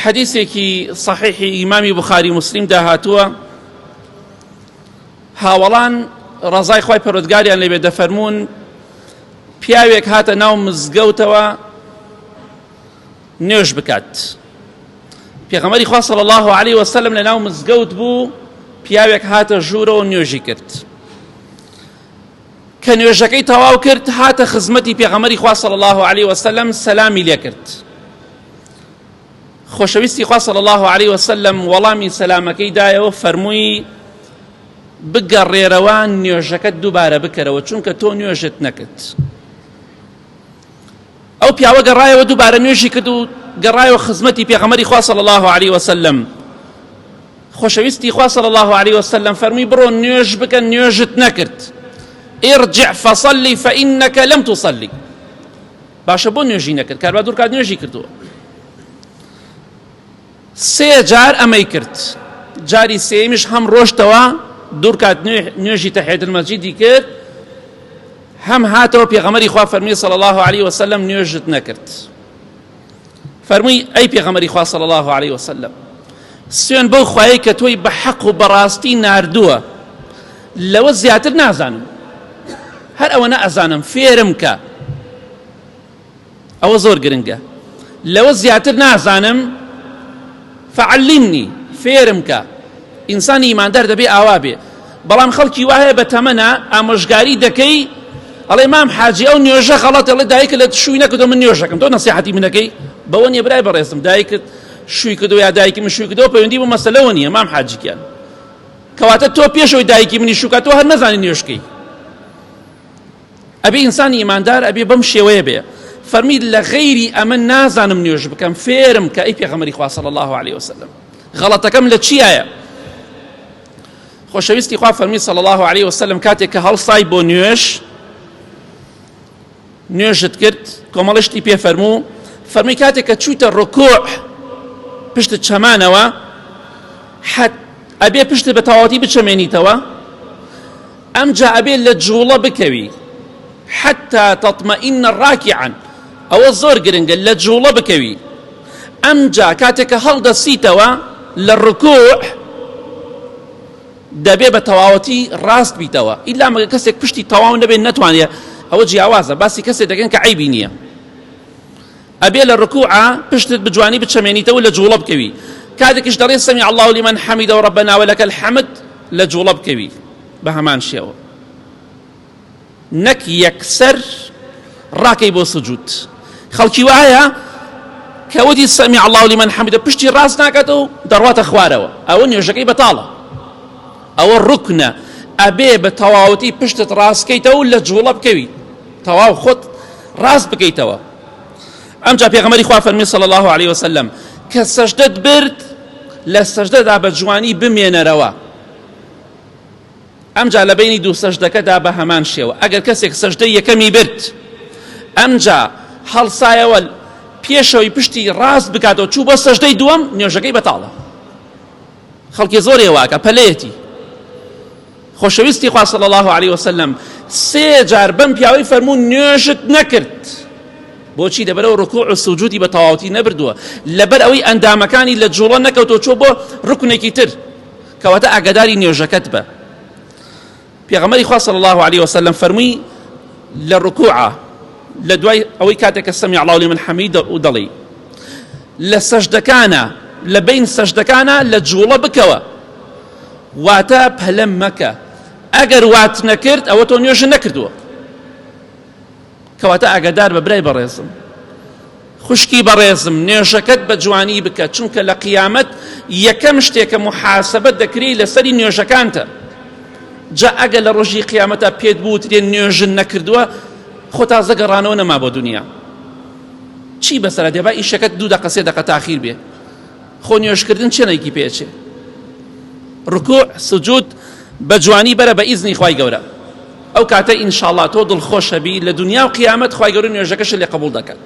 حەدیثێکی صحیحی ئیمامی بخاری مسلمدا هاتووە هاوەڵان ڕەزای خوای پەروەردگاریان لێبێ دەفەرموون پیاوێک هاتە ناو مزگەوتەوە نوێژ بکات پێغەمبەری خوا صلی الله علیه وسلم لە ناو مزگەوت بوو پیاوێک هاتە ژوورەوە نوێژی کرد کە نوێژەکەی تەواو کرد هاتە خزمەتی پێغەمبەری خوا صلی الله علیه وسلم سەلامی لێ کرد خۆشەویستی خوا صلی الله علیه وسلم وەڵامی سەلامەکەی دایەوە فەرمووی بگەڕێرەوە نوێژەکەت دووبارە بکەرەوە چونکە تۆ نوێژت نەکرد ئەو پیاوە گەڕایەوە دووبارە نوێژی کرد و گەڕایەوە خزمەتی پێغەمبەری خوا صلی الله علیه وسلم خۆشەویستی خوا صلی الله علیه وسلم فەرمی بڕۆ نوێژ بکە نوێژت نەکرد ارجع فصلي فإنك لم تصلي باشە بۆ نوێژی نەکرد کاربا دوورکات نوێژی کردووە سێ جار ئەمەی کرد جاری سێمیش هەم ڕۆشتەوە دوورکات نوێژی تەحیەت المەسجدی کرد هەم هاتەوە پێغەمەری خوا فەرمی صلی الله علیه وسلم نوێژت نەکرد فەرمووی ئەی پێغەمەری خوا صلی الله علیه وسلم سوێن بەو خوایەی کە تۆی بە حەق و بەڕاستی ناردووە لەوە زیاتر نازانم هەر ئەوە ئەزانم فێرم کە ئەوە زۆر گرنگە لەوە زیاتر نازانم فعلمنی فێرم کە ئینسانی ئیماندار دەبێ ئاوا بێ بەڵام خەڵکی وا هەیە بە تەمەنە ئامۆژگاری دەکەی ئەڵێ مام حاجی ئەو نوێژە غەڵەتە ئەڵێ دایکە لە شووی نەکردو من نوێژەکەم تۆ نەسیحەتی منەکەی بەوە نییە برای بەڕێزم دایکت شووی کردو یا دایکی من شووی کردەوە پەیوەندی بە مەسەلەوە نییە مام حاجی گیان کەواتە تۆ پێشەوەی دایکی منی شوکە تۆ هەر نەزانی نوێژکەی ئەبێ ئینسانی ئیماندار ئەبێ بەم شێوەیە بێ فەرمی لە غەیری ئەمە نازانم نوێژ بکەم فێرم کە ئەی پێغەمبەری خوا صلی الله علیه وسلم غەڵەتەکەم لە چیایە خۆشەویستی خوا فەرمی صلی الله علیه وسلم کاتێک کە هەڵسای بۆ نوێژ نوێژت کرد کۆمەڵە شتی پێ فەرموو فەرمی کاتێک کە چوویتە ڕکوع پشتت چەمانەوە حەت ئەبێ پشتت بە تەواوەتی بچەمێنیتەوە ئەمجا ئەبێ لە جوڵە بکەوی حتى تطمئن راکعا ئەوە زۆر گرنگە لە جوڵە بکەوی ئەمجا کاتێک کە هەڵدەسیتەوە لە ڕکوع دەبێ بە تەواوەتی ڕاست بیتەوە ئیلا مەگە کەسێک پشتی تەواو نەبێت نەتوانێت ئەوە جیاوازە باسی کەسێک دەکەن کە عیبی نییە ئەبێ لە ڕکوعا پشتت بجوانی بچەمێنیتەوە لە جوڵە بکەوی کاتێکیش دەڵێ سەمی الله لمن حمیدە و ربنا ولك الحمد لە جوڵە بکەوی بە هەمان شێوە نەک یەکسەر ڕاکەی بۆ سجود خەڵکی وایە کە وتی سەمی الله لمن حمیدە پشتی ڕاست ناکاتەوە دەڕواتە خوارەوە ئەوە نوێژەکەی بەتاڵە ئەوە ڕوکنە ئەبێ بە تەواوەتی پشتت ڕاستکەیتەوە لە جوڵە بکەوی تەواو خۆت ڕاست بکەیتەوە ئەمجا پێغەمبەری خوا فەرمی صلی الله علیه وسلم کە سەجدەت برد لە سەجدەدا بە جوانی بمێنەرەوە ئەمجا لە بینی دوو سەجدەکەدا بە هەمان شێوە ئەگەر کەسێک سەجدەی یەکەمی برد ئەمجا هەڵسایەوە پێشەوەی پشتی ڕاست بکاتەوە چوو بۆ سەجدەی دووەم نوێژەکەی بەتاڵە خەڵکی زۆر ێواکە پەلەیەتی خۆشەویستی خوا صلی الله علیه وسلم سێ جار بەم پیاوەی فەرموو نوێژت نەکرد بۆچی لەبەرەوە ڕکوع و سجودی بە تەواوەتی نەبردووە لەبەر ئەوەی ئەندامەکانی لە جوڵە نەکەوتەوە چۆ بۆ ڕکنێکی تر کەواتە ئاگاداری نوێژەکەت بە پێغەمبەری خوا صلی الله علیه وسلم فەرمووی لە ڕکوعە لە دوای ئەوەی کاتێک کە سەمی الله لمن حمیدە و دەڵێی لە سەجدەکانە لە بین سەجدەکانە لە جوڵە بکەوە واتە پەلەم مەکە ئەگەر وات نەکرد ئەوە تۆ نوێژ نەکردووە کەواتە ئاگادار بە برای بەڕێزم خوشکی بەڕێزم نوێژەکەت بە جوانی بکە چونکە لە قیامەت یەکەم شتێکە محاسبە دەکری لەسەری نوێژەکانتە جا ئەگەر لە ڕۆژی قیامەتا پێت بوترێ نوێژن نەکردووە خۆ تازە گەڕانەوە نەما بۆ دنیا چی بەسەرە دێ با ئیشەکەت دوو دەقە سێ دەقە تاخیر بێ خۆ نوێژکردن چێنێکی پێچێ ڕکوع سجود بە جوانی بەرە بە ئیزنی خوای گەورە ئەو کاتە ئینشاڵڵا تۆ دڵخۆشەبی لە دنیا و قیامەت خوای گەورە نوێژەکەشت لێ قبوڵ دەکات.